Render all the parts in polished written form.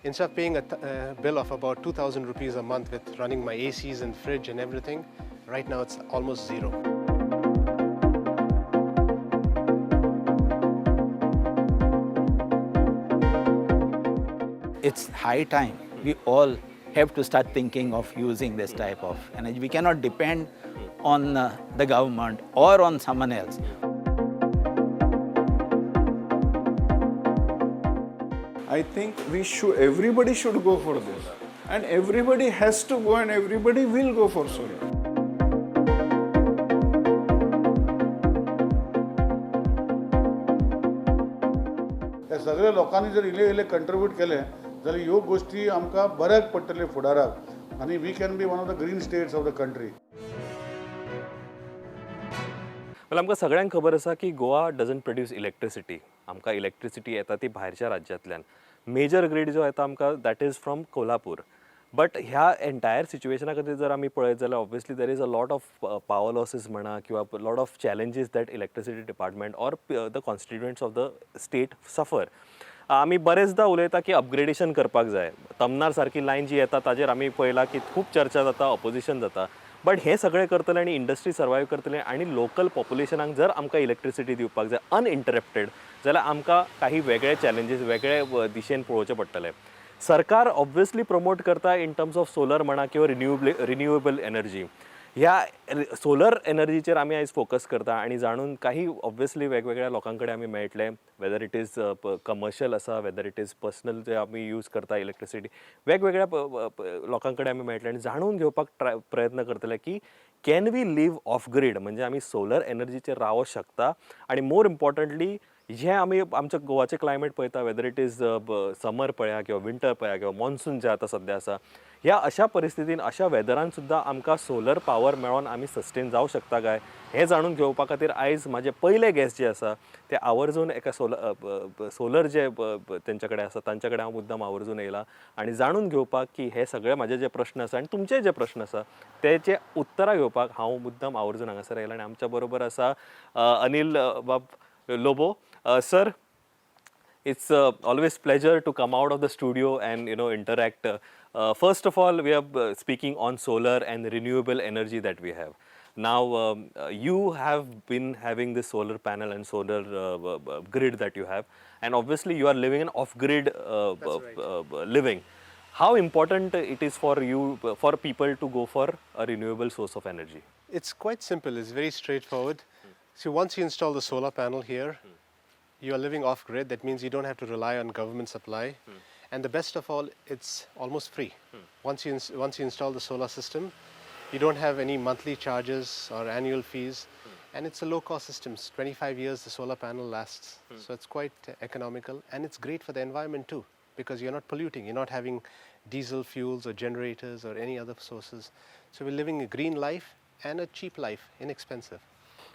Instead of paying a bill of about 2,000 rupees a month with running my ACs and fridge and everything, right now it's almost zero. It's high time we all have to start thinking of using this type of energy. We cannot depend on the government or on someone else. I think everybody should go for this, and everybody has to go and everybody will go for solar. त्या सगळ्या लोकांनी जर इल्ले इल्ले contribute केलें जाल्यार ह्यो गोश्टी आमकां बऱ्याक पडटल्यो फुडाराक आनी we can be one of the green states of the country. Well, आमकां सगळ्यांक खबर आसा की गोवा डजंट प्रोड्यूस इलेक्ट्रिसिटी. आमकां इलेक्ट्रिसिटी येता ती भायरच्या राज्यांतल्यान. मेजर ग्रीड जो येता आमकां, that is from Kolhapur. But ह्या एंटायर सिच्युएशना खातीर जर आमी पळयत जाल्यार, obviously there is a lot of power losses म्हणा किंवा lot of challenges that electricity department or the constituents of the state suffer. आमी बरेचदा उलयता की अपग्रेडेशन करपाक जाय. तमनार सारकी लायन जी येता ताजेर आमी पळयलां की खूब चर्चा जाता, ऑपोजिशन जाता. बट हें सगळें करतले आनी इंडस्ट्री सर्वायव करतले आनी लोकल पॉप्युलेशनाक जर आमकां इलेक्ट्रिसिटी दिवपाक जाय अनइंटरप्टेड जाल्यार आमकां काही वेगळे चॅलेंजीस वेगळे दिशेन पळोवचें पडटलें. सरकार ऑब्वियसली प्रमोट करता इन टर्म्स ऑफ सोलर म्हणा किंवा रिन्युएबल एनर्जी. ह्या सोलर एनर्जीचेर आमी आयज फोकस करता आनी जाणून काही ऑब्वियसली वेगवेगळ्या लोकां कडेन आमी मेळटले, वेदर it is commercial आसा, वेदर it is personal जे आमी यूज करता इलेक्ट्रिसिटी, वेगवेगळ्या लोकां कडेन आमी मेळटले आनी जाणून घेवपाक ट्राय प्रयत्न करतले की can we live off grid, म्हणजे आमी सोलर एनर्जीचेर रावोंक शकता. आनी मोर इम्पॉर्टंटली, जे आमी आमच्या गोवाचें क्लायमेट पळयता, वेदर it is summer पळया किंवा विंटर पळया किंवा मॉन्सून जे आतां सद्या आसा, ह्या अशा परिस्थितीन, अशा वेदरान सुद्दां आमकां सोलर पावर मेळोन आमी सस्टेन जावं शकता काय, हें जाणून घेवपा खातीर आयज म्हाजे पयले गेस्ट जे आसा ते आवर्जून एका सोलर जे तेंच्या कडेन आसा तांच्या कडेन हांव मुद्दाम आवर्जून येयला आनी जाणून घेवपाक की हे सगळे म्हाजे जे प्रश्न आसा आनी तुमचे जे प्रश्न आसा तेचे उत्तरां घेवपाक हांव मुद्दाम आवर्जून हांगासर येयला. आनी आमच्या बरोबर आसा अनिल बाब Lobo. Sir, it's always pleasure to come out of the studio and interact. First of all, we are speaking on solar and renewable energy that we have now. You have been having this solar panel and solar grid that you have, and obviously you are living an off grid living. How important it is for you, for people to go for a renewable source of energy? It's quite simple, it's very straightforward. So once you install the solar panel here, you are living off grid. That means you don't have to rely on government supply. And the best of all, it's almost free. Once you install the solar system, you don't have any monthly charges or annual fees. And it's a low cost system. It's 25 years the solar panel lasts. So it's quite economical, and it's great for the environment too, because you're not polluting. You're not having diesel fuels or generators or any other sources. So we're living a green life and a cheap life, inexpensive.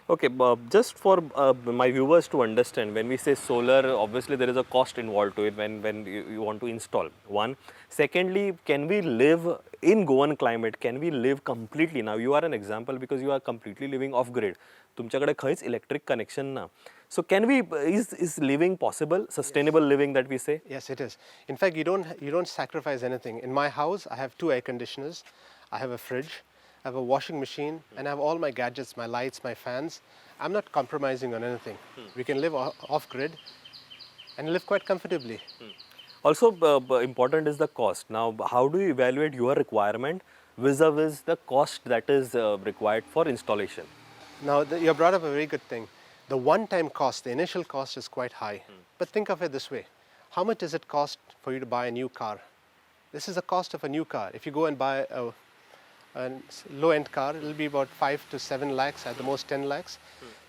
Okay, just for my viewers to understand, when we say solar, obviously there is a cost involved to it when you want to install. One. Secondly, can we live in Goan climate? Can we live completely? Now you are an example because you are completely living off grid. तुमच्याकडे खंयच electric connection ना. So can we, is living possible, sustainable living that we say? Yes, it is. In fact, you don't sacrifice anything. In my house, I have two air conditioners, I have a fridge, I have a washing machine, and I have all my gadgets, my lights, my fans. I'm not compromising on anything. We can live off grid and live quite comfortably. Also, important is the cost. Now, how do you evaluate your requirement vis-a-vis the cost that is required for installation? Now, you brought up a very good thing. The one-time cost, the initial cost is quite high. But think of it this way. How much does it cost for you to buy a new car? This is the cost of a new car. If you go and buy a low-end car, it'll be about 5 to 7 lakhs, at the most 10 lakhs.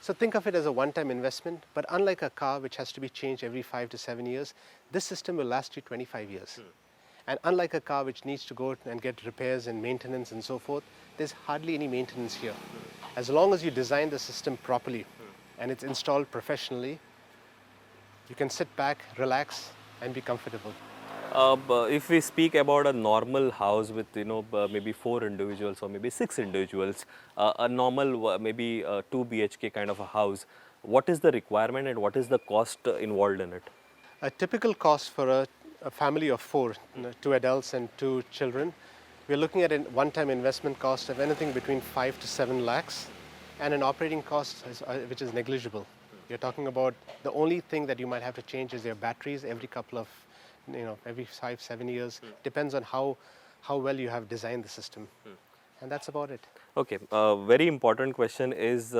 So think of it as a one-time investment, but unlike a car which has to be changed every 5 to 7 years, this system will last you 25 years. And unlike a car which needs to go and get repairs and maintenance and so forth, there's hardly any maintenance here. As long as you design the system properly and it's installed professionally, you can sit back, relax, and be comfortable. If we speak about a normal house with maybe four individuals or maybe six individuals, a normal maybe 2 BHK kind of a house, what is the requirement and what is the cost involved in it? A typical cost for a a family of four, two adults and two children, we're looking at a one-time investment cost of anything between 5 to 7 lakhs and an operating cost which is negligible. You're talking about the only thing that you might have to change is your batteries every couple of, every 5-7 years. Depends on how well you have designed the system. And that's about it. Okay, very important question is,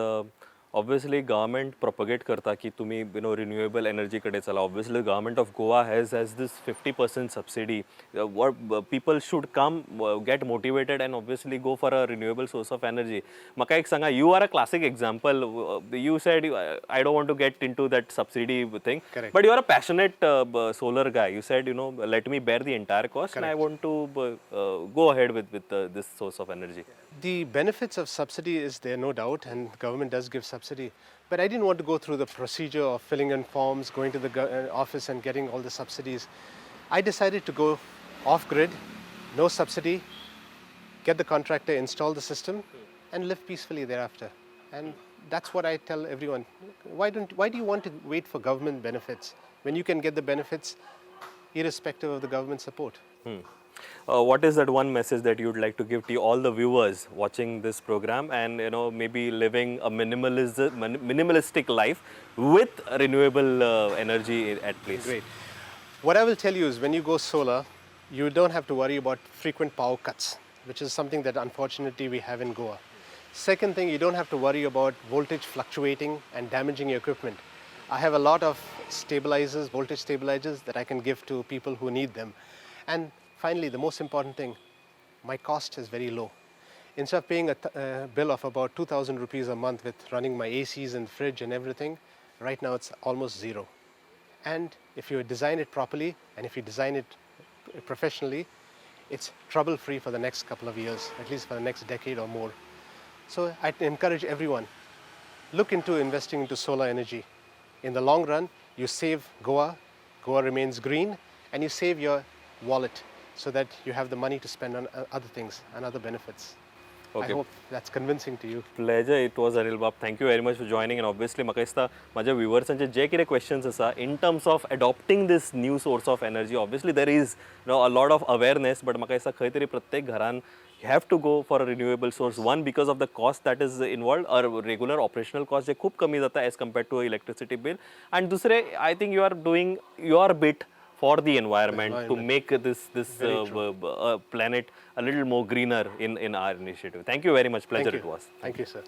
obviously government propagate करता की तुम्ही renewable एनर्जीकडे चला. Obviously government of Goa has this 50% subsidy. What people should come get motivated and obviously go for a renewable source of energy. म्हाका एक सांगा, you are a classic example. You said I don't want to get into that subsidy thing. Correct. But you are a passionate solar guy. You said, let me bear the entire cost and I want to go ahead with this source of energy. The benefits of subsidy is there, no doubt, and government does give subsidy. But I didn't want to go through the procedure of filling in forms, going to the office and getting all the subsidies. I decided to go off-grid, no subsidy, get the contractor, install the system, and live peacefully thereafter. And that's what I tell everyone. Why do you want to wait for government benefits when you can get the benefits irrespective of the government support? What is that one message that you'd like to give to all the viewers watching this program and maybe living a minimalistic life with renewable energy at place? Great. What I will tell you is when you go solar, you don't have to worry about frequent power cuts, which is something that unfortunately we have in Goa. Second thing, you don't have to worry about voltage fluctuating and damaging your equipment. I have a lot of stabilizers, voltage stabilizers that I can give to people who need them. And finally, the most important thing, my cost is very low. Instead of paying a bill of about 2,000 rupees a month with running my ACs and fridge and everything, right now it's almost zero. And if you design it properly and if you design it professionally, it's trouble-free for the next couple of years, at least for the next decade or more. So I encourage everyone, look into investing into solar energy. In the long run, you save Goa, Goa remains green, and you save your wallet so that you have the money to spend on other things and other benefits. Okay. I hope that's convincing to you. Pleasure it was, Anil Bab. Thank you very much for joining. And obviously म्हाका दिसता म्हाज्या व्युवर्सांचे जे कितें questions आसा in terms of adopting this new source of energy, obviously there is a lot of awareness, but म्हाका दिसता खंय तरी प्रत्येक घरान have to go for a renewable source, one because of the cost that is involved or regular operational cost जे खूब कमी जाता as compared to electricity bill, and दुसरें I think you are doing your bit for the environment to make this planet a little more greener in our initiative. Thank you very much. Pleasure Thank it you. was. Thank you, sir.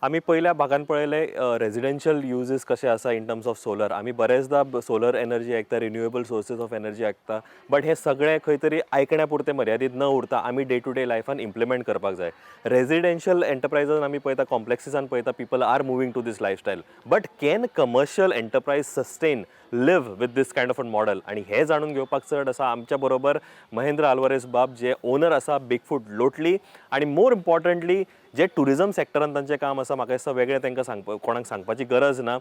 आमी पयल्या भागान पळयले residential uses कशे आसा in terms of solar. आमी बरेचदा solar energy आयकता, renewable sources of energy आयकता, बट हे सगळें खंय तरी आयकण्या पुरतें मर्यादीत न उरता आमी डे टू डे लायफान इम्प्लिमेंट करपाक जाय. रेजिडेन्शियल एंटरप्रायजान आमी पळयता, कॉम्प्लेक्सीसान पळयता, people are moving to this lifestyle, but can commercial enterprise sustain live with this kind of a model? आनी हें जाणून घेवपाक चड आसा आमच्या बरोबर महेंद्र आल्वारेस बाब, जे ओनर आसा बिगफूट लोटली, आनी मोर इम्पॉर्टंटली जे ट्युरिजम सेक्टरान तांचें काम आसा. म्हाका दिसता वेगळें तांकां कोणाक सांगपाची गरज ना.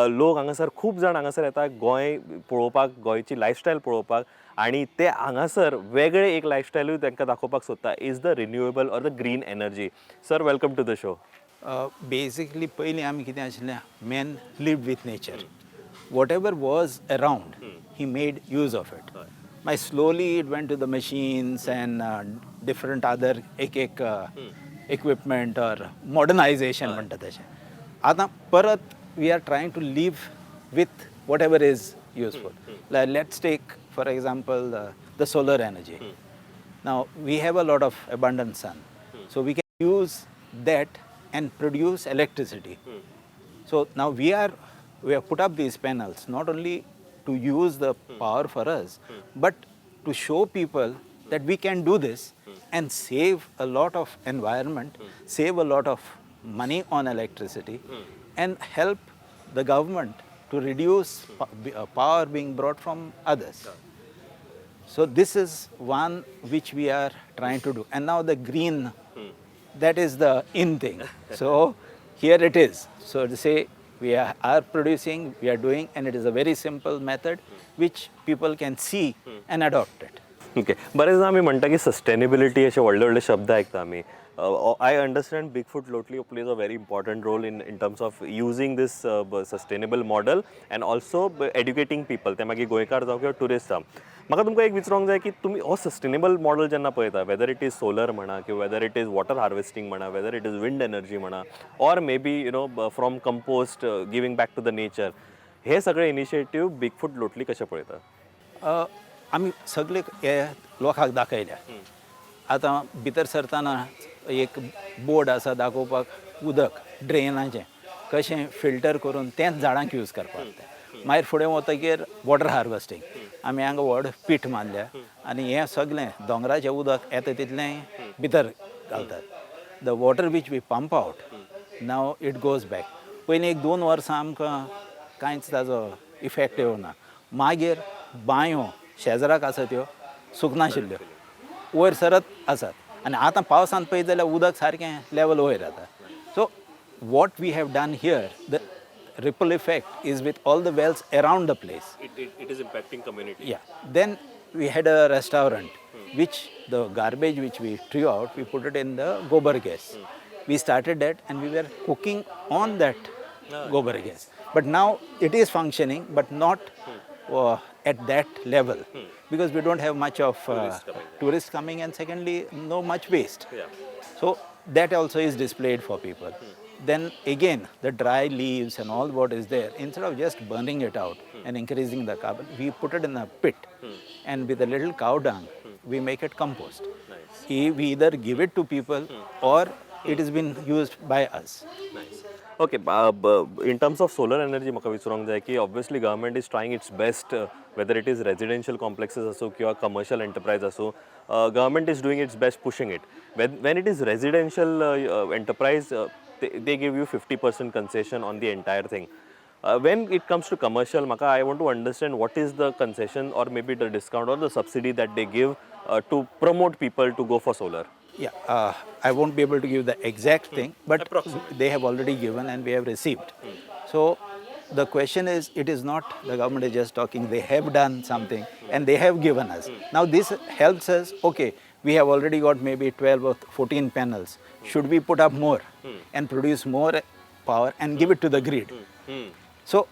लोक हांगासर खूब जाण हांगासर येता गोंय पळोवपाक, गोंयची लायफस्टायल पळोवपाक, आनी ते हांगासर वेगळे एक लायफस्टायलूय तांकां दाखोवपाक सोदता, is the renewable or the green energy. Sir, welcome to the show. Basically पयलीं आमी कितें आशिल्लें, man live with nature. Whatever was around, he made use of it. मागीर slowly it went to the machines and different other एक एक equipment or modernisation म्हणटा तशें. आतां परत we are trying to live with whatever is useful. Let's take for example the solar energy. Now we have a lot of abundant sun, so we can use that and produce electricity. So now we have put up these panels not only to use the power for us, but to show people that we can do this and save a lot of environment, save a lot of money on electricity, and help the government to reduce power being brought from others. So this is one which we are trying to do. And now the green, that is the in thing. So here it is. So to say we are producing, we are doing, and it is a very simple method which people can see and adopt it. Okay, बरेच जाण आमी म्हणटा की sustainability, अशे व्हडले व्हडले शब्द आयकता आमी. I understand Big Foot Lotli plays a very important role in terms of using this sustainable model and also educating people, ते मागीर गोंयकार जावं किंवा ट्युरिस्ट जावं. म्हाका तुमकां एक विचारूंक जाय की तुमी हो सस्टेनेबल मॉडल जेन्ना पळयता, वेदर it is solar म्हणा किंवा whether it is water harvesting म्हणा, whether it is wind energy म्हणा, or maybe from compost, giving back to the nature, हे सगळे इनिशिएटीव बिग फूट लोटली कशें पळयता? आमी सगळे हे लोकांक दाखयल्या. आतां भितर सरतना एक बोर्ड आसा दाखोवपाक, उदक ड्रेनाचें कशें फिल्टर करून तेंच झाडांक यूज करपाक तें. मागीर फुडें वतकीर वॉटर हार्वेस्टींग, आमी हांगा व्हड पीठ मारल्या आनी हें सगळें दोंगराचें उदक येता तितलें भितर घालतात. The water which we pump out now, it goes back. पयलीं एक दोन वर्सां आमकां कांयच ताजो इफेक्ट येवना. मागीर बांयो शेजराक आसा त्यो सुकनाशिल्ल्यो, वयर सरत आसात आनी आतां पावसांत पळयत जाल्यार उदक सारकें लेवल वयर येता. So what we have done here, the ripple effect is with all the wells around the place. It is impacting community. Yeah. Then we had a restaurant, which the garbage which we threw out, we put it in the gobar gas. We started that and we were cooking on that gobar gas. But now it is functioning, but not at that level because we don't have much of tourists coming and secondly, no much waste. So that also is displayed for people. Then again, the dry leaves and all what is there, instead of just burning it out and increasing the carbon, we put it in a pit and with a little cow dung, we make it compost. We either give it to people or it has been used by us. Nice. Okay, in terms of solar energy म्हाका विचारूंक जाय की obviously government is trying its best, whether it is residential complexes आसूं किंवा commercial enterprise आसूं, government is doing its best pushing it. When it is residential enterprise, they give you 50% concession on the entire thing. When it comes to commercial, म्हाका I want to understand what is the concession or maybe the discount or the subsidy that they give to promote people to go for solar. Yeah, I won't be able to give the exact thing, but they have already given and we have received. So the question is, it is not the government is just talking, they have done something and they have given us. Now this helps us, okay, we have already got maybe 12 or 14 panels. Should we put up more and produce more power and give it to the grid? So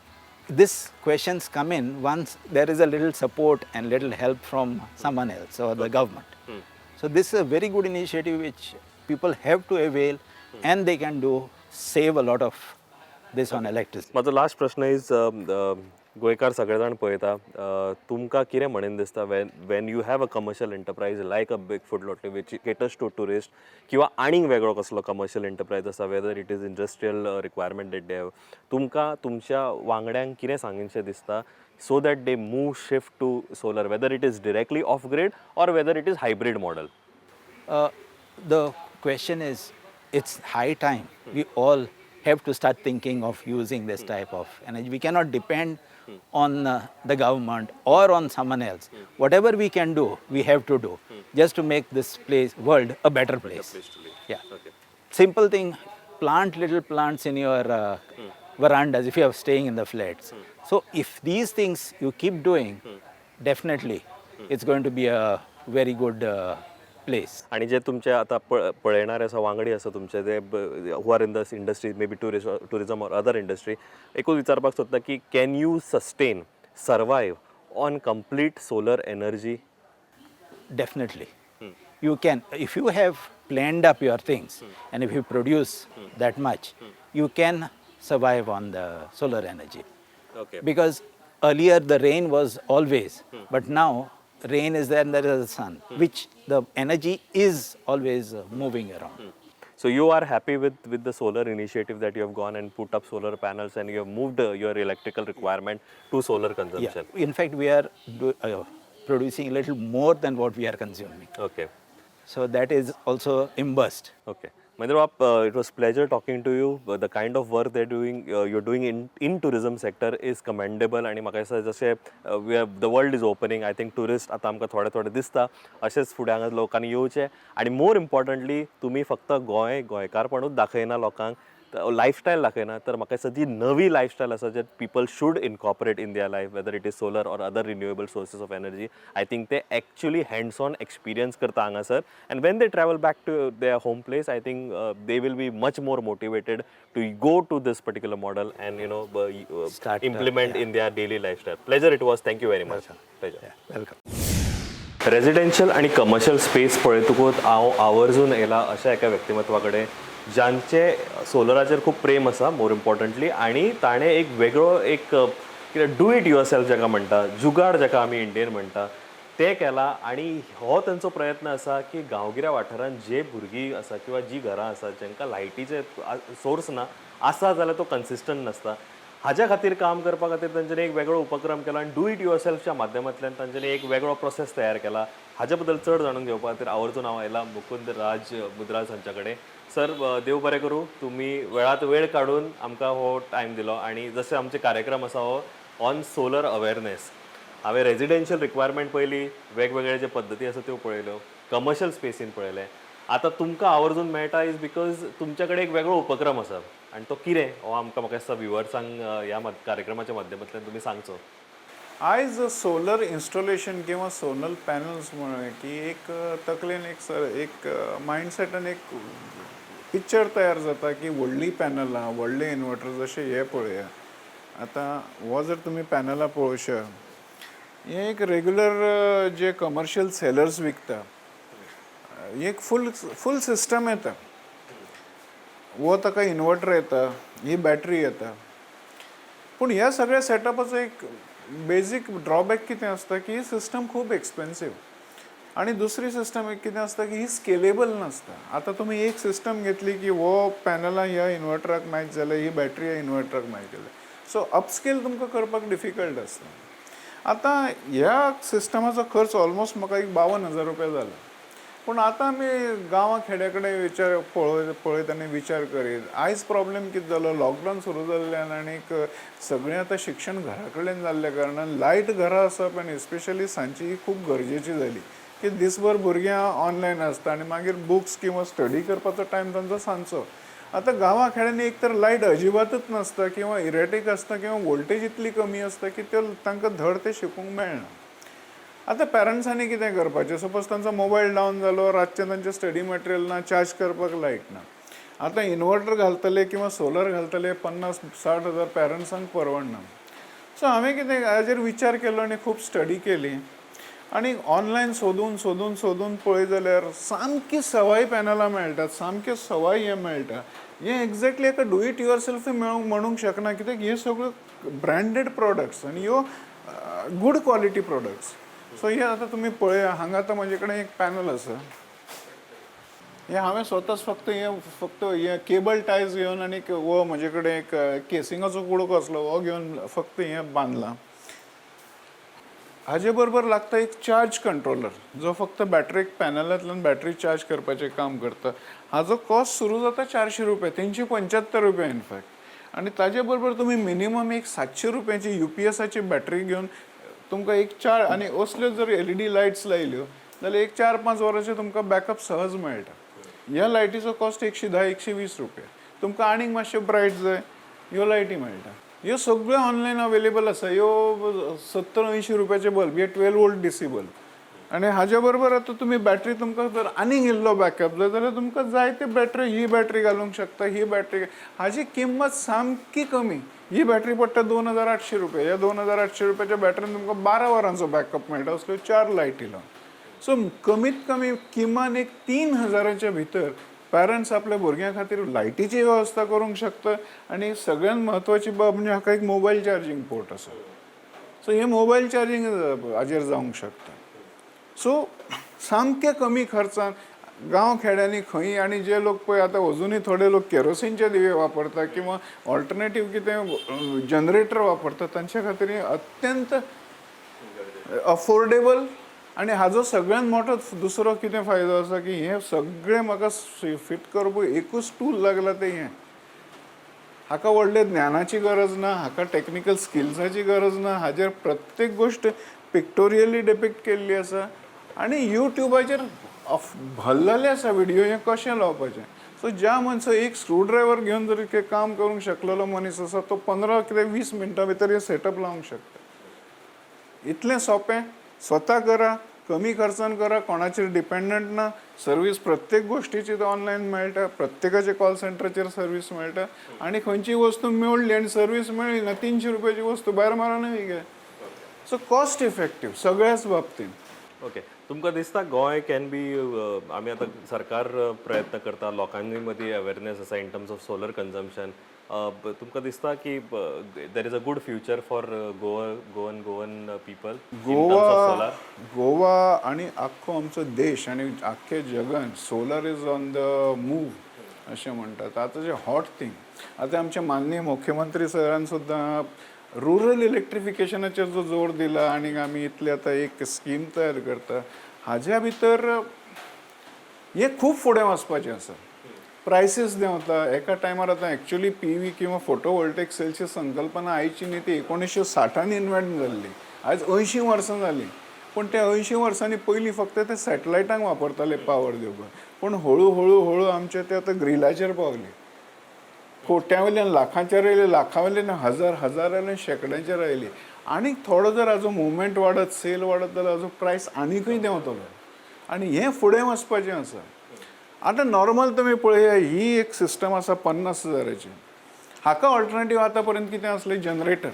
this questions come in once there is a little support and little help from someone else or the government. So this is a very good initiative which people have to avail and they can do save a lot of this on electricity. म्हाजो last प्रश्न is, गोंयकार सगळे जाण पळयता, तुमकां कितें म्हणीन दिसता, when you have a commercial enterprise like a Big Foot Lotli which caters to tourist, किंवा आनीक वेगळो कसलो कमर्शियल एंटरप्रायज आसा, whether it is industrial requirement that they have, तुमकां तुमच्या वांगड्यांक कितें सांगीनशें दिसता so that they move, shift to solar, whether it is directly off grid or whether it is hybrid model? The question is, it's high time we all have to start thinking of using this type of energy. We cannot depend on the government or on someone else. Whatever we can do, we have to do just to make this place, world, a better place. Yeah. Simple thing, plant little plants in your verandas if you are staying in the flats. So if these things you keep doing, definitely it's going to be a very good place. आणि जे तुमचे आता पळयणारे आसा, वांगडी आसा तुमचे, ते who are in this industry, maybe tourism or other industry, एकूच विचारपाक सोदता की can you sustain, survive on complete solar energy? Definitely. You can, if you have planned up your things and if you produce that much, you can survive on the solar energy. Because earlier the rain was always, but now rain is there and there is the sun, which the energy is always moving around. So you are happy with the solar initiative that you have gone and put up solar panels and you have moved your electrical requirement to solar consumption. Yeah. In fact, we are producing a little more than what we are consuming. So that is also embossed. Okay. Mahendra, it was pleasure talking to you. The kind of work they're doing, you're doing in tourism sector is commendable. आणि म्हाका दिसता जशें the world is opening, I think tourist आतां आमकां थोडे थोडे दिसता, अशेंच फुडें हांगा लोकांनी येवचें आनी मोर इम्पॉर्टंटली तुमी फक्त गोंय गोंयकारपणूच दाखयना लोकांक. लायफस्टायल दाखयना, तर म्हाका दिसता जी नवी लायफस्टायल आसा जे people should incorporate in their life, whether it is solar or other renewable sources of energy, I think ते एक्चुअली हँड्स ऑन एक्सपिरियन्स करता हांगासर, and when they travel back to their home place, I think they will be much more motivated to go to this particular model and Start, implement in their daily lifestyle. Pleasure it was. Thank you very much. Pleasure. Welcome. Residential आणि commercial space पळयतकूच हांव आवर्जून येयला अशा एका व्यक्तिमत्वा कडेन जांचे सोलराचेर खूब प्रेम आसा, मोर इम्पॉर्टंटली, आनी ताणें एक वेगळो एक कितें do it your self जाका म्हणटा, जुगाड जाका आमी इंडियन म्हणटा, तें केलां. आनी हो तेंचो प्रयत्न आसा की गांवगिऱ्या वाठारांत जे भुरगीं आसा किंवा जी घरां आसा जांकां लायटीचे सोर्स ना, आसा जाल्यार तो कन्सिस्टंट नासता, हाज्या खातीर काम करपा खातीर तांच्यानी एक वेगळो उपक्रम केला आनी do it your सेल्फच्या माध्यमांतल्यान तांच्यानी एक वेगळो प्रोसेस तयार केला. हाज्या बद्दल चड जाणून घेवपा खातीर आवर्जून हांव आयला मुकुंद राज मुद्राज हांच्या कडेन. सर, देव बरें करूं, तुमी वेळात वेळ काडून आमकां हो टायम दिलो. आनी जशें आमचे कार्यक्रम आसा हो ऑन सोलर अवेरनेस, हांवें रेजिडेन्शियल रिक्वायरमेंट पळयली, वेगवेगळे जे पद्दती आसा त्यो पळयल्यो, कमर्शियल स्पेसीन पळयलें. आतां तुमकां आवर्जून मेळटा is because तुमच्या कडेन एक वेगळो उपक्रम आसा आनी तो कितें हो आमकां म्हाका दिसता व्युवर्सांक ह्या कार्यक्रमाच्या माध्यमांतल्यान तुमी सांगचो. आयज सोलर इन्स्टॉलेशन किंवा सोलर पॅनल्स म्हळ्ळें की एक तकलेन एक सर एक मायंडसेटान एक पिक्चर तयार जाता की व्हडलीं पॅनलां, व्हडले इन्वर्टर. जशे हे पळया, आतां हो जर तुमी पॅनलां पळोवशा, हे एक रेगुलर जे कमर्शियल सेलर्स विकता, एक फूल फूल सिस्टम येता. हो ताका इन्वर्टर येता, ही बॅटरी येता. पूण ह्या सगळ्या सेटअपाचो एक बेजीक ड्रॉबॅक कितें आसता की ही सिस्टम खूब एक्सपेन्सीव आनी दुसरी सिस्टम एक कितें आसता की ही स्केलेबल नासता. आतां तुमी एक सिस्टम घेतली की हो पॅनलां ह्या इन्वर्टराक मॅच जाले, ही बॅटरी ह्या इन्वर्टराक मॅच जाले, सो अपस्केल तुमकां करपाक डिफिकल्ट आसता. आतां ह्या सिस्टमाचो खर्च ऑलमोस्ट म्हाका एक 52,000 रुपया जाला. पूण आतां आमी गांवा खेड्या कडेन विचार पळयत पळयत आनी विचार करीत, आयज प्रॉब्लेम कितें जालो, लॉकडावन सुरू जाल्ल्यान आनीक सगळें आतां शिक्षण घरा कडेन जाल्ल्या कारणान लायट घरा आसप आनी स्पेशली सांजची ही खूब गरजेची जाली की दिसभर भुरग्यां ऑनलायन आसता आनी मागीर बुक्स किंवा स्टडी करपाचो टायम तांचो सांजचो. आतां गांवा खेड्यांनी एक तर लायट अजिबातच नासता किंवा इरेटीक आसता किंवा वोल्टेज इतली कमी आसता की त्यो तांकां धड तें शिकूंक मेळना. आतां पॅरंट्सांनी कितें करपाचें? सपोज तांचो मोबायल डावन जालो, रातचें तांचें स्टडी मटेरियल ना, चार्ज करपाक लायट ना. आतां इन्वर्टर घालतले किंवा सोलर घालतले, 50-60 हजार पॅरंट्सांक परवडना. सो हांवें कितें हाजेर विचार केलो आनी खूब स्टडी केली आनी ऑनलायन सोदून सोदून सोदून पळयत जाल्यार सामकी सवाय पॅनलां मेळटात, सामकें सवाय हें मेळटा. हें एक्झॅक्टली एका do it your सेल्फूय मेळूंक म्हणूंक शकना, कित्याक हे सगळ्यो ब्रँडेड प्रोडक्ट्स आनी ह्यो गूड क्वॉलिटी प्रोडक्ट्स. सो हे आतां तुमी पळया, हांगा आतां म्हजे कडेन एक पॅनल आसा. हे हांवें स्वताच फक्त हे केबल टायज घेवन आनी हो म्हजे कडेन एक केसिंगाचो कुडको आसलो, हो घेवन फक्त हें बांदलां. हाजे बरोबर लागता एक चार्ज कंट्रोलर, जो फक्त बॅटरीक, पॅनलांतल्यान बॅटरी चार्ज करपाचें काम करता. हाजो कॉस्ट सुरू जाता 400 रुपया, 375 रुपया इनफॅक्ट. आनी ताजे बरोबर तुमी मिनिमम एक 700 रुपयाची युपीएसाची बॅटरी घेवन तुमकां एक चार आनी असल्यो जर एलईडी लायट्स लायल्यो जाल्यार एक 4-5 वरांचें तुमकां बॅकअप सहज मेळटा. ह्या लायटीचो कॉस्ट 110, 120 रुपया. तुमकां आनीक मातशें ब्रायट जाय, ह्यो लायटी मेळटा. ह्यो सगळ्यो ऑनलायन अवेलेबल आसा. ह्यो 70-80 रुपयाचे बल्ब, हे 12 वोल्ट डीसी बल्ब. आनी हाजे बरोबर आतां तुमी बॅटरी, तुमकां जर आनीक इल्लो बॅकअप जाय जाल्यार तुमकां जाय ते बॅटरी, ही बॅटरी घालूंक शकता. ही बॅटरी, हाजी किंमत सामकी कमी. ही बॅटरी पडटा 2800 रुपया. ह्या 2800 रुपयाच्या बॅटरीन तुमकां 12 वरांचो बॅकअप मेळटा, असल्यो चार लायटी लावन. सो कमीत कमी किमान एक 3000च्या भितर पॅरंट्स आपल्या भुरग्यां खातीर लायटीची वेवस्था करूंक शकता. आनी सगळ्यात म्हत्वाची बाब म्हणजे हाका एक मोबायल चार्जींग पोर्ट आसा. सो हे मोबायल चार्जींग हाजेर जावंक शकता. सो सामकें कमी खर्चान गांव खेड्यांनी खंय आनी जे लोक पळय आतां अजुनूय थोडे लोक केरोसिनचे दिवे वापरता किंवा ऑल्टरनेटीव कितें जनरेटर वापरता, तांचे खातीर हें अत्यंत अफोर्डेबल. आनी हाजो सगळ्यात मोठो दुसरो कितें फायदो आसा की हें सगळें म्हाका फिट करपाक एकूच टूल लागला, तें हें. हाका व्हडले ज्ञानाची गरज ना, हाका टॅक्निकल स्किल्साची गरज ना. हाजेर प्रत्येक गोश्ट पिक्टोरियली डिपिक्ट केल्ली आसा आनी युट्यूबाचेर भरलेले आसा व्हिडियो हें कशें लावपाचें. सो ज्या मनशा एक स्क्रू ड्रायवर घेवन जर इतकें काम करूंक शकलेलो मनीस आसा, तो 15 कितें 20 मिनटां भितर हें सेटअप लावंक शकता. इतलें सोंपें. स्वता करा, कमी खर्चान करा, कोणाचेर डिपेंडंट ना. सर्वीस प्रत्येक गोश्टीची ऑनलायन मेळटा, प्रत्येकाचे कॉल सेंटराचेर सर्वीस मेळटा आनी खंयची वस्तू मेळ्ळी आनी सर्वीस मेळ्ळी ना, 300 रुपयाची वस्तू भायर मारून गे. सो कॉस्ट इफेक्टीव सगळ्याच बाबतींत. ओके, तुमकां दिसता गोंय can be, आमी आतां सरकार प्रयत्न करता, लोकांनी मदीं अवेरनेस आसा in terms of solar consumption, तुमकां दिसता की there is a good future for Goa, Goan people? Goa, Goa आणि आख्खो आमचो देश आनी आख्खे जगान solar is on the move अशें म्हणटात. आतां जे हॉट थींग, आतां आमचे माननीय मुख्यमंत्री सरान सुद्दां रुरल इलेक्ट्रिफिकेशनाचेर जो जोर दिला आनी आमी इतले आतां एक स्कीम तयार करता, हाज्या भितर हें खूब फुडें वचपाचें आसा. प्रायसीस देंवता एका टायमार. आतां एक्चुली पीव्ही किंवा फोटोवोल्टेक सेलची संकल्पना आयची न्ही, ती 1960न इन्व्हेंट जाल्ली. आयज 80 वर्सां जालीं. पूण त्या 80 वर्सांनी पयलीं फक्त ते सॅटलायटांक वापरताले पावर दिवपाक, पूण हळू हळू हळू आमचे ते आतां ग्रिडाचेर पावले. कोट्या वयल्यान लाखांचेर आयले, लाखां वयल्यान हजार, हजारां वयल्यान शेंकड्यांचेर आयली. आनीक थोडो जर हाजो मुवमेंट वाडत, सेल वाडत जाल्यार हाजो प्रायस आनिकूय देंवतलो आनी हें फुडें वचपाचें आसा. आतां नॉर्मल तुमी पळया, ही एक सिस्टम आसा 50 हजाराची. हाका ऑल्टरनेटीव आतां पर्यंत कितें आसलें? जनरेटर.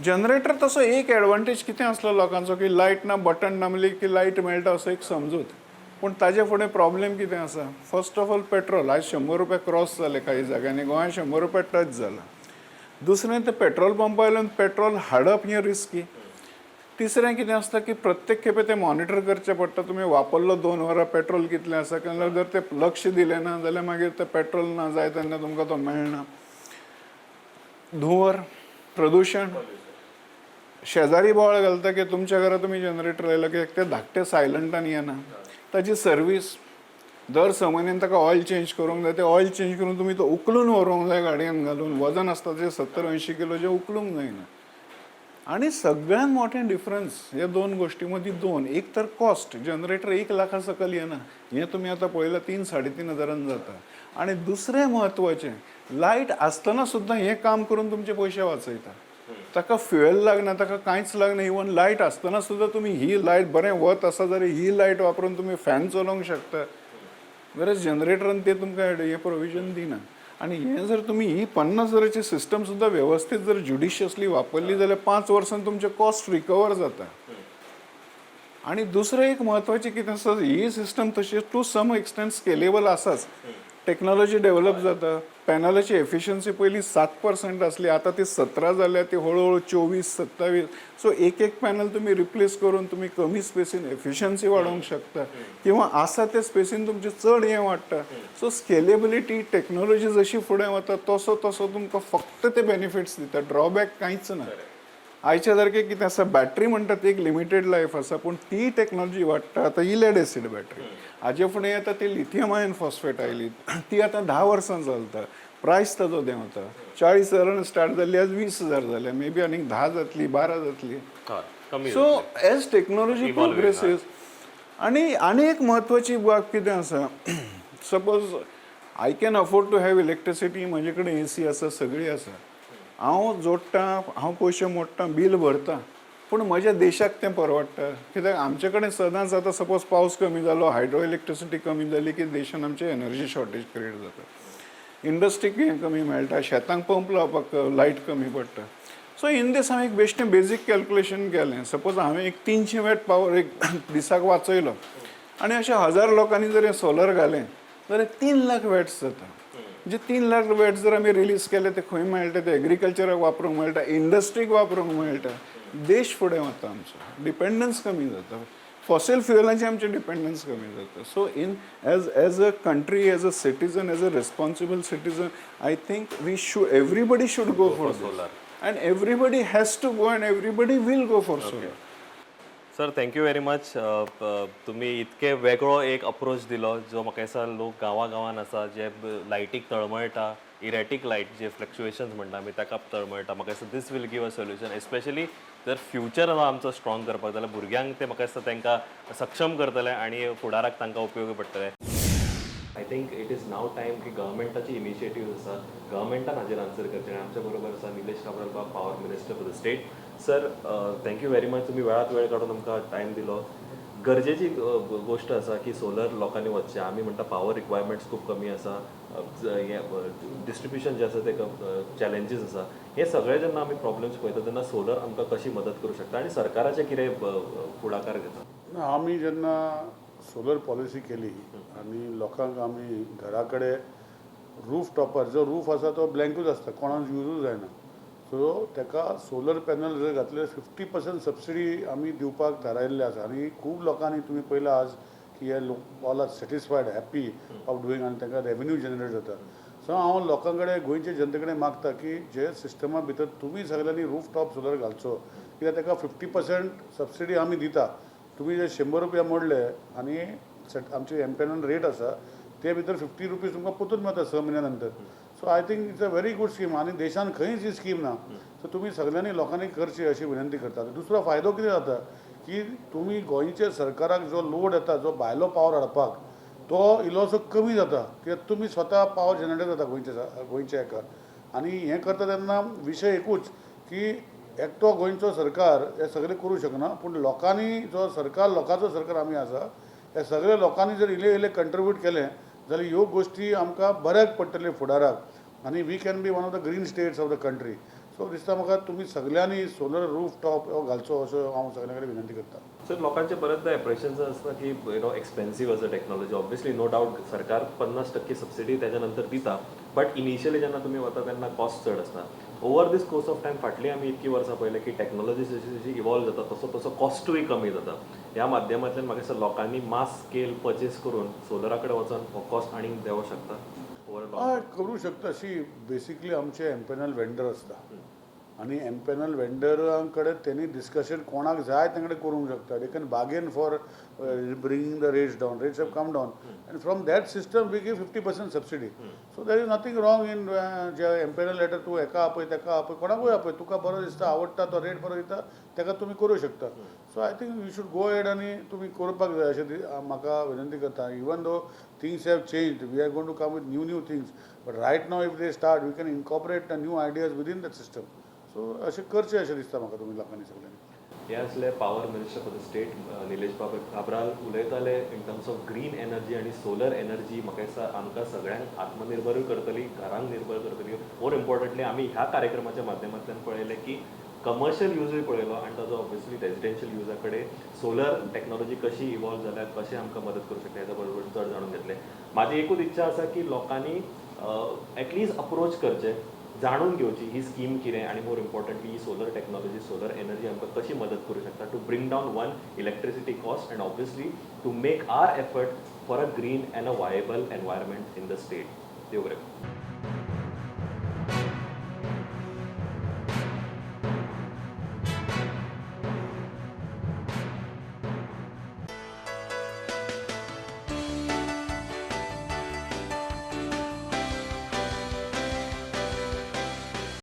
जनरेटर तसो एक एडवांटेज कितें आसलो लोकांचो की लायट ना, बटन दामली की लायट मेळटा असो एक समजूत. पूण ताजे फुडें प्रॉब्लेम कितें आसा? फर्स्ट ऑफ ऑल पेट्रोल आयज 100 रुपया क्रॉस जाले. काही जाग्यांनी गोंयांत 100 रुपया टच जाला. दुसरें, ते पेट्रोल पंपा वयल्यान पेट्रोल हाडप हें रिस्की. तिसरें कितें आसता की प्रत्येक खेपे तें मॉनिटर करचें पडटा, तुमी वापरलो 2 वरां, पेट्रोल कितलें आसा. केन्ना जर तें लक्ष दिलें ना जाल्यार मागीर तें पेट्रोल ना जाय तेन्ना तुमकां तो मेळना. धुंवर, प्रदुशण, शेजारी बोवाळ घालता की तुमच्या घरा तुमी जनरेटर लायला की ते धाकटे सायलंटान येना. ताची सर्वीस दर 6 म्हयन्यान ताका ऑयल चेंज करूंक जाय. ते ऑयल चेंज करून तुमी तो उखलून व्हरूंक जाय गाडयेन घालून. वजन आसता तें 70-80 किलो, जें उखलूंक जायना. आनी सगळ्यात मोठें डिफरन्स ह्या दोन गोश्टी मदीं दोन, एक तर कॉस्ट. जनरेटर 1 लाखा सकयल येना, हें तुमी आतां पळयलां, 3-3.5 हजारान जाता. आनी दुसरें म्हत्वाचें, लायट आसतना सुद्दां हें काम करून तुमचे पयशे वाचयता. ताका फ्युएल लागना, ताका कांयच लागना. इवन लायट आसतना सुद्दां तुमी ही लायट, बरें वत आसा जाल्यार ही लायट वापरून तुमी फॅन चलोवंक शकता. वेरएज जनरेटरान ते तुमकां हें प्रोविजन दिना. आनी हें जर तुमी ही 50 हजाराची सिस्टम सुद्दां वेवस्थीत जर ज्युडिशियसली वापरली जाल्यार 5 वर्सां तुमचें कॉस्ट रिकवर जाता. आनी दुसरें एक म्हत्वाचें कितें आसा, ही सिस्टम तशी टू सम एक्सटेंट स्केलेबल आसाच. टेक्नॉलॉजी डेव्हलप जाता. पॅनलाची एफिशियन्सी पयलीं 7% आसली, आतां ती 17 जाल्या, ती हळू हळू 24, 27. सो एक एक पॅनल तुमी रिप्लेस करून तुमी कमी स्पेसीन एफिशियन्सी वाडोवंक शकता किंवा आसा त्या स्पेसीन तुमचें चड हें वाडटा. सो स्केलेबिलिटी, टेक्नॉलॉजी जशी फुडें वता तसो तसो तुमकां फक्त ते बेनिफिट्स दिता, ड्रॉबॅक कांयच ना. आयच्या सारकें कितें आसा, बॅटरी म्हणटा ती एक लिमिटेड लायफ आसा, पूण ती टॅक्नॉलॉजी वाडटा. आतां ही लेड एसीड बॅटरी, हाजे फुडें येता ती लिथियम आयन फॉस्फेट आयली, ती आतां 10 वर्सां चलता. प्रायस ताजो देंवता. 40 हजारान स्टार्ट जाल्ली, आज 20 हजार जाल्या. मे बी आनीक 10 जातली, 12 जातली. हय, कमी. So as technology progresses. आनी आनी एक म्हत्वाची बाब कितें आसा, suppose I can afford to have electricity, म्हजे कडेन एसी आसा, सगळी आसा, हांव जोडटा, हांव पयशे मोडटा, बील भरता, पूण म्हज्या देशाक तें परवडटा? कित्याक आमचे कडेन सदांच आतां सपोज पावस कमी जालो, हायड्रो इलेक्ट्रिसिटी कमी जाली की देशान आमचे एनर्जी शॉर्टेज क्रिएट जाता, इंडस्ट्रीक हें कमी मेळटा, शेतांक पंप लावपाक लायट कमी पडटा. सो इन दीस हांवें एक बेश्टें बेजीक कॅल्कुलेशन केलें. सपोज हांवें एक 300 वॅट पावर एक दिसाक वाचयलो आनी अशें हजार लोकांनी जर हें सोलर घालें जाल्यार 3 लाख वॅट्स जाता. म्हणजे 3 लाख वॅट्स जर आमी रिलीज केले, ते खंय मेळटा? ते एग्रीकल्चराक वापरूंक मेळटा, इंडस्ट्रीक वापरूंक मेळटा. देश फुडें वता आमचो, डिपेंडन्स कमी जाता, फॉसील फ्युएलाचें आमचें डिपेंडन्स कमी जाता. So in as a country, as a citizen, as a responsible citizen, I think we should everybody should go for solar and everybody has to go and everybody will go for solar. Sir, thank you very much. तुमी इतके वेगळो एक approach दिलो, जो म्हाका दिसता लोक गांवा गांवान आसा जे लायटीक तळमळटा, इरेटीक लायट जे फ्लक्च्युएशन्स म्हणटा आमी, ताका तळमळटा. म्हाका दिसता this will give a solution, especially जर फ्युचर आमचो स्ट्रॉंग करपाक जाल्यार भुरग्यांक ते म्हाका दिसता तांकां सक्षम करतले आनी फुडाराक तांकां उपयोगी पडटले. I think it is now time की गव्हर्मेंटाची इनिशिएटीव आसा, गव्हर्मेंटान हाजेर आन्सर करचें. आनी आमच्या बरोबर आसा निलेश काब्राल बाब, power minister for the state. Sir, thank you very much. तुमी वेळात वेळ काडून आमकां टायम दिलो. गरजेची गोश्ट आसा की सोलर लोकांनी वचचें. आमी म्हणटा पावर रिक्वायरमेंट्स खूब कमी आसा, हें डिस्ट्रिब्युशन जें आसा तेका चॅलेंजीस आसा. हे सगळे जेन्ना आमी प्रॉब्लम्स पळयता तेन्ना सोलर आमकां कशी मदत करूं शकता आनी सरकाराचें कितें फुडाकार घेता? ना, आमी जेन्ना सोलर पॉलिसी केली आनी लोकांक आमी घरा कडेन रूफ टॉपार, जो रूफ आसा तो ब्लँकूच आसता, कोणाक युजूच जायना, सो ताका सोलर पॅनल जर घातले, 50% सबसिडी आमी दिवपाक थारायल्ले आसा. आनी खूब लोकांनी, तुमी पळयलां आज की हे लोक all are satisfied, happy of doing आनी तांकां रेवेन्यू जनरेट जाता. सो हांव लोकां कडेन, गोंयचे जनते कडेन मागता की जे सिस्टमा भितर तुमी सगल्यांनी रूफ टॉप सोलर घालचो, कित्याक ताका 50% सबसिडी आमी दिता. तुमी जे 100 रुपया मोडले आनी आमची एमपॅनल रेट आसा ते भितर 50 रुपीज तुमकां परतून मेळटा 6 म्हयन्या नंतर. So I think it's a very good scheme आनी देशान खंयच ही स्कीम ना. सो तुमी सगल्यांनी लोकांनी करची अशी विनंती करता. दुसरो फायदो कितें जाता की तुमी गोंयच्या सरकाराक जो लोड येता, जो भायलो पावर हाडपाक, तो इल्लोसो कमी जाता, कित्याक तुमी स्वता पावर जनरेट जाता गोंयच्या हेका. आनी हें करता तेन्ना विशय एकूच की एकटो गोंयचो सरकार हें सगळें करूं शकना, पूण लोकांनी जो सरकार, लोकांचो सरकार आमी आसा, हे सगळे लोकांनी जर इल्लें इल्लें कंट्रिब्यूट केलें जाल्यार ह्यो गोश्टी आमकां बऱ्याक पडटल्यो फुडाराक आनी we can be one of the green states of the country. So दिसता म्हाका तुमी सगल्यांनी सोलर रूफ टॉप हो घालचो असो हांव सगल्यां कडेन विनंती करता. सर, लोकांचे बरेचदा इम्प्रेशन्स आसता की you know expensive आसा टेक्नॉलॉजी. ऑब्वियसली, नो डावट, सरकार 50% सबसिडी त्याच्या नंतर दिता, बट इनिशियली जेन्ना तुमी वता तेन्ना कॉस्ट चड आसता. Over this course of time, फाटली आमी इतकी वर्सां पळयलें की टॅक्नॉलॉजी जशी जशी इवॉल्व जाता तसो तसो कॉस्टूय कमी जाता. ह्या माध्यमांतल्यान म्हाका दिसता लोकांनी मास स्केल पर्चेस करून सोलरा कडेन वचोन हो कॉस्ट आनीक देंवोंक शकता ओवर. हय, करूं शकता. अशी बेसिकली आमचे एम्पेनल वेंडर आसता आनी एम्पेनल वेंडरां कडेन तेणी डिस्कशन कोणाक जाय तें कडेन करूंक शकता. They can bargain for bringing the rates down. Rates have come down and from that system we give 50% subsidy, so there is nothing wrong in J empanel letter. तूं हेका आपय, तेका आपय, कोणाकूय आपय, तुका बरो दिसता, आवडटा, तो रेट बरो दिता, तेका तुमी करूं शकता. So I think you should go ahead आनी तुमी करपाक जाय अशें म्हाका विनंती करता. Even though things have changed, we are going to come with new new things, but right now if they start, we can incorporate the new ideas within the system. So अशें करचें अशें दिसता म्हाका तुमी लोकांनी सगल्यांनी. हे असले power minister for the state Nilesh बाब काब्राल उलयताले in terms of green energy आनी सोलर एनर्जी. म्हाका दिसता आमकां सगळ्यांक आत्मनिर्भरूय करतली, घरांक निर्भर करतली. मोर इम्पॉर्टंटली, आमी ह्या कार्यक्रमाच्या माध्यमांतल्यान पळयलें की कमर्शियल युजूय पळयलो आनी ताजो ऑब्वियसली रेजिडेन्शियल युजा कडेन सोलर टॅक्नॉलॉजी कशी इवॉल्व जाल्या, कशें आमकां मदत करूं शकता हेच्या बरोबर चड जाणून घेतलें. म्हाजी एकूच इच्छा आसा की लोकांनी एटलिस्ट अप्रोच करचें, जाणून घेवची ही स्कीम कितें आनी मोर इम्पॉर्टंटली ही सोलर टॅक्नॉलॉजी, सोलर एनर्जी आमकां कशी मदत करूं शकता to bring down one electricity cost and obviously to make our effort for a green and a viable environment in the state. देव बरें करूं.